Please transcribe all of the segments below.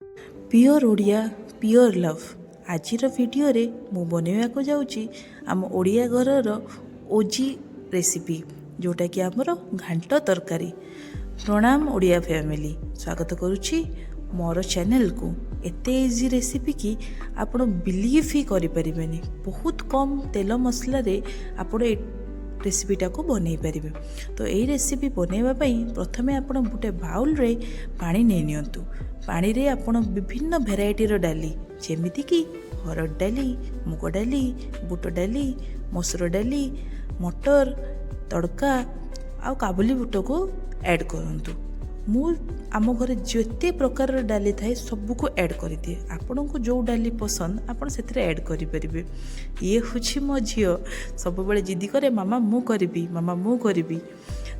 Pure Odia, pure love. ଆଜିର ଭିଡ଼ିଓରେ ମୁଁ ବନେଇବାକୁ ଯାଉଛି ଆମ ଓଡ଼ିଆ ଘରର ଓଜି ରେସିପି, ଯେଉଁଟାକି ଆମର ଘାଣ୍ଟ ତରକାରୀ। ପ୍ରଣାମ ଓଡ଼ିଆ ଫ୍ୟାମିଲି, ସ୍ୱାଗତ କରୁଛି ମୋର ଚ୍ୟାନେଲକୁ। ଏତେ ଇଜି ରେସିପି କି ଆପଣ ବିଲିଭ୍ ହିଁ କରିପାରିବେନି। ବହୁତ କମ୍ ତେଲ ମସଲାରେ ଆପଣ ଏ ରେସିପିଟାକୁ ବନେଇ ପାରିବେ। ତ ଏଇ ରେସିପି ବନେଇବା ପାଇଁ ପ୍ରଥମେ ଆପଣ ଗୋଟେ ବାଉଲରେ ପାଣି ନେଇ ନିଅନ୍ତୁ। ପାଣିରେ ଆପଣ ବିଭିନ୍ନ ଭେରାଇଟିର ଡାଲି, ଯେମିତିକି ହରଡ଼ ଡାଲି, ମୁଗ ଡାଲି, ବୁଟ ଡାଲି, ମସୁର ଡାଲି, ମଟର, ତଡ଼କା ଆଉ କାବୁଲି ବୁଟକୁ ଆଡ଼୍ କରନ୍ତୁ। ମୁଁ ଆମ ଘରେ ଯେତେ ପ୍ରକାରର ଡାଲି ଥାଏ, ସବୁକୁ ଆଡ଼୍ କରିଦିଏ। ଆପଣଙ୍କୁ ଯେଉଁ ଡାଲି ପସନ୍ଦ, ଆପଣ ସେଥିରେ ଆଡ଼୍ କରିପାରିବେ। ଇଏ ହେଉଛି ମୋ ଝିଅ, ସବୁବେଳେ ଜିଦି କରେ, "ମାମା, ମୁଁ କରିବି, ମାମା, ମୁଁ କରିବି।"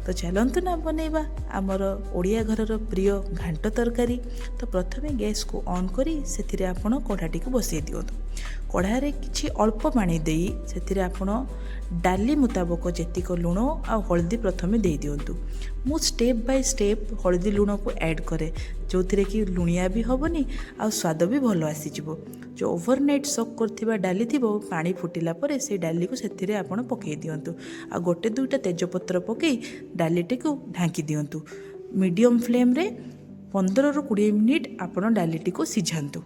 ତ ଚାଲନ୍ତୁ ନା ବନେଇବା ଆମର ଓଡ଼ିଆ ଘରର ପ୍ରିୟ ଘାଣ୍ଟ ତରକାରୀ। ତ ପ୍ରଥମେ ଗ୍ୟାସ୍କୁ ଅନ୍ କରି ସେଥିରେ ଆପଣ କଢ଼ାଟିକୁ ବସେଇ ଦିଅନ୍ତୁ। କଢ଼ାରେ କିଛି ଅଳ୍ପ ପାଣି ଦେଇ ସେଥିରେ ଆପଣ ଡାଲି ମୁତାବକ ଯେତିକ ଲୁଣ ଆଉ ହଳଦୀ ପ୍ରଥମେ ଦେଇଦିଅନ୍ତୁ। ମୁଁ ଷ୍ଟେପ୍ ବାଇ ଷ୍ଟେପ୍ ହଳଦୀ ଲୁଣକୁ ଆଡ଼୍ କରେ, ଯେଉଁଥିରେ କି ଲୁଣିଆ ବି ହେବନି ଆଉ ସ୍ୱାଦ ବି ଭଲ ଆସିଯିବ। ଯେଉଁ ଓଭରନାଇଟ୍ ସୋକ୍ କରିଥିବା ଡାଲି ଥିବ, ପାଣି ଫୁଟିଲା ପରେ ସେଇ ଡାଲିକୁ ସେଥିରେ ଆପଣ ପକାଇ ଦିଅନ୍ତୁ ଆଉ ଗୋଟେ ଦୁଇଟା ତେଜପତ୍ର ପକାଇ ଡାଲିଟିକୁ ଢାଙ୍କି ଦିଅନ୍ତୁ। ମିଡ଼ିୟମ୍ ଫ୍ଲେମ୍ରେ 15ରୁ 20 ମିନିଟ୍ ଆପଣ ଡାଲିଟିକୁ ସିଝାନ୍ତୁ।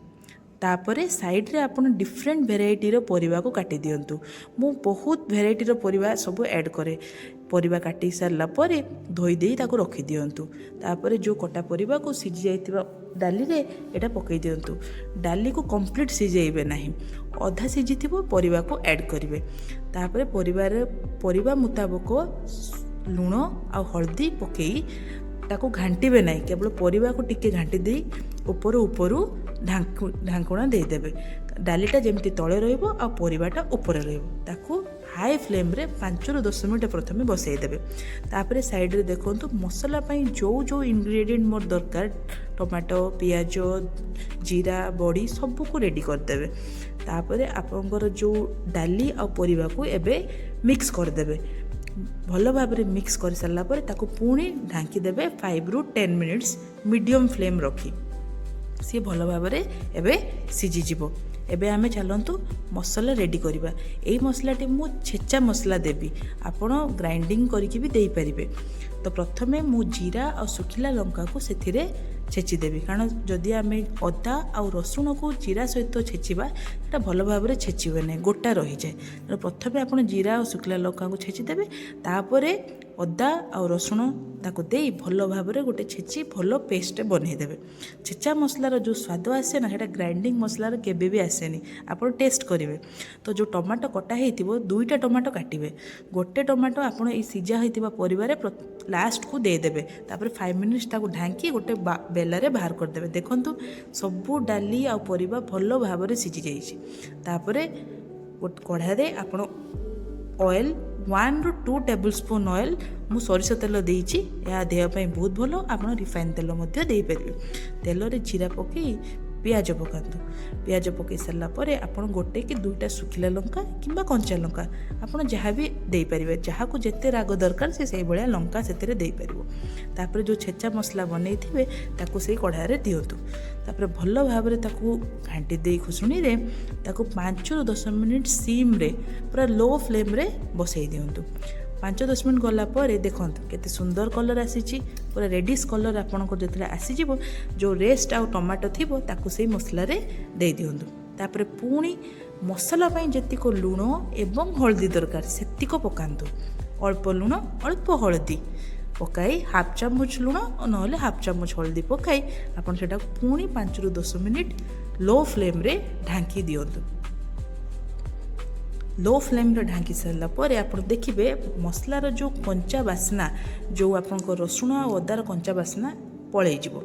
ତାପରେ ସାଇଡ଼୍ରେ ଆପଣ ଡିଫରେଣ୍ଟ ଭେରାଇଟିର ପରିବାକୁ କାଟି ଦିଅନ୍ତୁ। ମୁଁ ବହୁତ ଭେରାଇଟିର ପରିବା ସବୁ ଆଡ଼୍ କରେ। ପରିବା କାଟି ସାରିଲା ପରେ ଧୋଇ ଦେଇ ତାକୁ ରଖିଦିଅନ୍ତୁ। ତାପରେ ଯେଉଁ କଟା ପରିବାକୁ ସିଝି ଯାଇଥିବା ଡାଲିରେ ଏଇଟା ପକାଇ ଦିଅନ୍ତୁ। ଡାଲିକୁ କମ୍ପ୍ଲିଟ୍ ସିଝେଇବେ ନାହିଁ, ଅଧା ସିଝିଥିବ ପରିବାକୁ ଆଡ଼୍ କରିବେ। ତାପରେ ପରିବା ମୁତାବକ ଲୁଣ ଆଉ ହଳଦୀ ପକାଇ ତାକୁ ଘାଣ୍ଟିବେ ନାହିଁ, କେବଳ ପରିବାକୁ ଟିକେ ଘାଣ୍ଟି ଦେଇ ଉପରୁ ଉପରୁ ଢାଙ୍କୁଣା ଦେଇଦେବେ। ଡାଲିଟା ଯେମିତି ତଳେ ରହିବ ଆଉ ପରିବାଟା ଉପରେ ରହିବ। ତାକୁ ହାଇ ଫ୍ଲେମ୍ରେ 5ରୁ 10 ମିନିଟ୍ ପ୍ରଥମେ ବସେଇଦେବେ। ତାପରେ ସାଇଡ଼୍ରେ ଦେଖନ୍ତୁ, ମସଲା ପାଇଁ ଯେଉଁ ଯେଉଁ ଇନଗ୍ରିଡ଼ିଏଣ୍ଟ ମୋର ଦରକାର, ଟମାଟୋ, ପିଆଜ, ଜିରା, ବଡ଼ି ସବୁକୁ ରେଡ଼ି କରିଦେବେ। ତାପରେ ଆପଣଙ୍କର ଯେଉଁ ଡାଲି ଆଉ ପରିବାକୁ ଏବେ ମିକ୍ସ କରିଦେବେ। ଭଲ ଭାବରେ ମିକ୍ସ କରିସାରିଲା ପରେ ତାକୁ ପୁଣି ଢାଙ୍କି ଦେବେ 5ରୁ 10 ମିନିଟ୍ସ ମିଡ଼ିୟମ୍ ଫ୍ଲେମ୍ ରଖି। ସିଏ ଭଲ ଭାବରେ ଏବେ ସିଝିଯିବ। ଏବେ ଆମେ ଚାଲନ୍ତୁ ମସଲା ରେଡ଼ି କରିବା। ଏଇ ମସଲାଟି ମୁଁ ଛେଚା ମସଲା ଦେବି, ଆପଣ ଗ୍ରାଇଣ୍ଡିଙ୍ଗ କରିକି ବି ଦେଇପାରିବେ। ତ ପ୍ରଥମେ ମୁଁ ଜିରା ଆଉ ଶୁଖିଲା ଲଙ୍କାକୁ ସେଥିରେ ଛେଚିଦେବି, କାରଣ ଯଦି ଆମେ ଅଦା ଆଉ ରସୁଣକୁ ଜିରା ସହିତ ଛେଚିବା, ସେଇଟା ଭଲ ଭାବରେ ଛେଚିବେ ନାହିଁ, ଗୋଟା ରହିଯାଏ। ତେଣୁ ପ୍ରଥମେ ଆପଣ ଜିରା ଆଉ ଶୁଖିଲା ଲଙ୍କାକୁ ଛେଚିଦେବେ। ତାପରେ ଅଦା ଆଉ ରସୁଣ ତାକୁ ଦେଇ ଭଲ ଭାବରେ ଗୋଟେ ଛେଚି ଭଲ ପେଷ୍ଟ ବନେଇଦେବେ। ଛେଚା ମସଲାର ଯେଉଁ ସ୍ୱାଦ ଆସେ ନା, ସେଇଟା ଗ୍ରାଇଣ୍ଡିଙ୍ଗ ମସଲାର କେବେ ବି ଆସେନି। ଆପଣ ଟେଷ୍ଟ କରିବେ। ତ ଯେଉଁ ଟମାଟୋ କଟା ହେଇଥିବ, ଦୁଇଟା ଟମାଟୋ କାଟିବେ। ଗୋଟେ ଟମାଟୋ ଆପଣ ଏଇ ସିଝା ହେଇଥିବା ପରିବାରେ ଲାଷ୍ଟକୁ ଦେଇଦେବେ। ତାପରେ 5 ମିନିଟ୍ସ ତାକୁ ଢାଙ୍କି ଗୋଟେ ବେଲାରେ ବାହାର କରିଦେବେ। ଦେଖନ୍ତୁ, ସବୁ ଡାଲି ଆଉ ପରିବା ଭଲ ଭାବରେ ସିଝି ଯାଇଛି। ତାପରେ ଗୋଟେ କଢ଼ାରେ ଆପଣ ଅଏଲ୍, 1ରୁ 2 ଟେବୁଲ୍ ସ୍ପୁନ୍ ଅଏଲ୍। ମୁଁ ସୋରିଷ ତେଲ ଦେଇଛି, ଏହା ଦେହ ପାଇଁ ବହୁତ ଭଲ। ଆପଣ ରିଫାଇନ୍ ତେଲ ମଧ୍ୟ ଦେଇପାରିବେ। ତେଲରେ ଜିରା ପକାଇ ପିଆଜ ପକାନ୍ତୁ। ପିଆଜ ପକାଇ ସାରିଲା ପରେ ଆପଣ ଗୋଟେ କି ଦୁଇଟା ଶୁଖିଲା ଲଙ୍କା କିମ୍ବା କଞ୍ଚା ଲଙ୍କା, ଆପଣ ଯାହା ବି ଦେଇପାରିବେ। ଯାହାକୁ ଯେତେ ରାଗ ଦରକାର, ସେ ସେଇଭଳିଆ ଲଙ୍କା ସେଥିରେ ଦେଇପାରିବ। ତାପରେ ଯେଉଁ ଛେଚା ମସଲା ବନେଇଥିବେ, ତାକୁ ସେଇ କଢ଼ାରେ ଦିଅନ୍ତୁ। ତାପରେ ଭଲ ଭାବରେ ତାକୁ ଘାଣ୍ଟି ଦେଇ ଖୁସୁଣିରେ ତାକୁ 5ରୁ 10 ମିନିଟ୍ ସିମ୍ରେ, ପୁରା ଲୋ ଫ୍ଲେମ୍ରେ ବସେଇ ଦିଅନ୍ତୁ। 5-10 ମିନିଟ୍ ଗଲା ପରେ ଦେଖନ୍ତୁ କେତେ ସୁନ୍ଦର କଲର୍ ଆସିଛି। ପୁରା ରେଡ଼ିସ୍ କଲର୍ ଆପଣଙ୍କର ଯେତେବେଳେ ଆସିଯିବ, ଯେଉଁ ରେଷ୍ଟ ଆଉ ଟମାଟୋ ଥିବ, ତାକୁ ସେଇ ମସଲାରେ ଦେଇଦିଅନ୍ତୁ। ତାପରେ ପୁଣି ମସଲା ପାଇଁ ଯେତିକ ଲୁଣ ଏବଂ ହଳଦୀ ଦରକାର, ସେତିକ ପକାନ୍ତୁ। ଅଳ୍ପ ଲୁଣ, ଅଳ୍ପ ହଳଦୀ ପକାଇ, ହାଫ୍ ଚାମଚ ଲୁଣ ନହେଲେ ହାଫ୍ ଚାମଚ ହଳଦୀ ପକାଇ ଆପଣ ସେଟାକୁ ପୁଣି 5ରୁ 10 ମିନିଟ୍ ଲୋ ଫ୍ଲେମ୍ରେ ଢାଙ୍କି ଦିଅନ୍ତୁ। ଲୋ ଫ୍ଲେମ୍ରେ ଢାଙ୍କି ସାରିଲା ପରେ ଆପଣ ଦେଖିବେ, ମସଲାର ଯେଉଁ କଞ୍ଚା ବାସ୍ନା, ଯେଉଁ ଆପଣଙ୍କ ରସୁଣ ଆଉ ଅଦାର କଞ୍ଚା ବାସ୍ନା ପଳେଇଯିବ।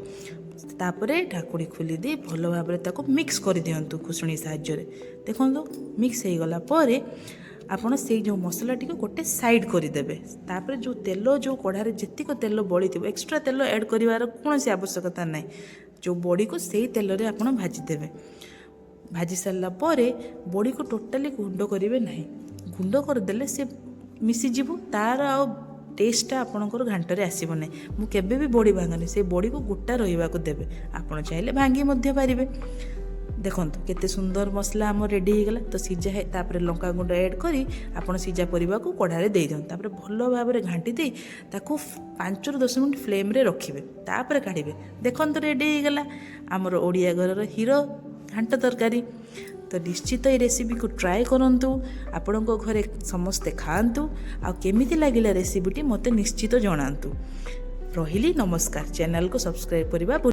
ତାପରେ ଢାଙ୍କୁଣୀ ଖୋଲି ଦେଇ ଭଲ ଭାବରେ ତାକୁ ମିକ୍ସ କରିଦିଅନ୍ତୁ ଖୁସୁଣି ସାହାଯ୍ୟରେ। ଦେଖନ୍ତୁ, ମିକ୍ସ ହେଇଗଲା ପରେ ଆପଣ ସେଇ ଯେଉଁ ମସଲାଟିକୁ ଗୋଟେ ସାଇଡ଼୍ କରିଦେବେ। ତାପରେ ଯେଉଁ ତେଲ, ଯେଉଁ କଢ଼ାରେ ଯେତିକ ତେଲ ବଳିଥିବ, ଏକ୍ସଟ୍ରା ତେଲ ଆଡ଼୍ କରିବାର କୌଣସି ଆବଶ୍ୟକତା ନାହିଁ। ଯେଉଁ ବଡ଼ିକୁ ସେଇ ତେଲରେ ଆପଣ ଭାଜିଦେବେ। ଭାଜି ସାରିଲା ପରେ ବଡ଼ିକୁ ଟୋଟାଲି ଗୁଣ୍ଡ କରିବେ ନାହିଁ। ଗୁଣ୍ଡ କରିଦେଲେ ସେ ମିଶିଯିବ, ତା'ର ଆଉ ଟେଷ୍ଟଟା ଆପଣଙ୍କର ଘାଣ୍ଟରେ ଆସିବ ନାହିଁ। ମୁଁ କେବେ ବି ବଡ଼ି ଭାଙ୍ଗନି, ସେ ବଡ଼ିକୁ ଗୋଟା ରହିବାକୁ ଦେବେ। ଆପଣ ଚାହିଁଲେ ଭାଙ୍ଗି ମଧ୍ୟ ପାରିବେ। ଦେଖନ୍ତୁ, କେତେ ସୁନ୍ଦର ମସଲା ଆମର ରେଡ଼ି ହେଇଗଲା। ତ ସିଝା ତାପରେ ଲଙ୍କା ଗୁଣ୍ଡ ଆଡ଼୍ କରି ଆପଣ ସିଝା ପରିବାକୁ କଢ଼ାରେ ଦେଇଦିଅନ୍ତୁ। ତାପରେ ଭଲ ଭାବରେ ଘାଣ୍ଟି ଦେଇ ତାକୁ 5ରୁ 10 ମିନିଟ୍ ଫ୍ଲେମ୍ରେ ରଖିବେ, ତାପରେ କାଢ଼ିବେ। ଦେଖନ୍ତୁ, ରେଡ଼ି ହେଇଗଲା ଆମର ଓଡ଼ିଆ ଘରର ହିରୋ ଘାଣ୍ଟ ତରକାରୀ। ତ ନିଶ୍ଚିତ ଏଇ ରେସିପିକୁ ଟ୍ରାଏ କରନ୍ତୁ, ଆପଣଙ୍କ ଘରେ ସମସ୍ତେ ଖାଆନ୍ତୁ ଆଉ କେମିତି ଲାଗିଲା ରେସିପିଟି ମୋତେ ନିଶ୍ଚିତ ଜଣାନ୍ତୁ। ରହିଲି, ନମସ୍କାର। ଚ୍ୟାନେଲକୁ ସବସ୍କ୍ରାଇବ୍ କରିବା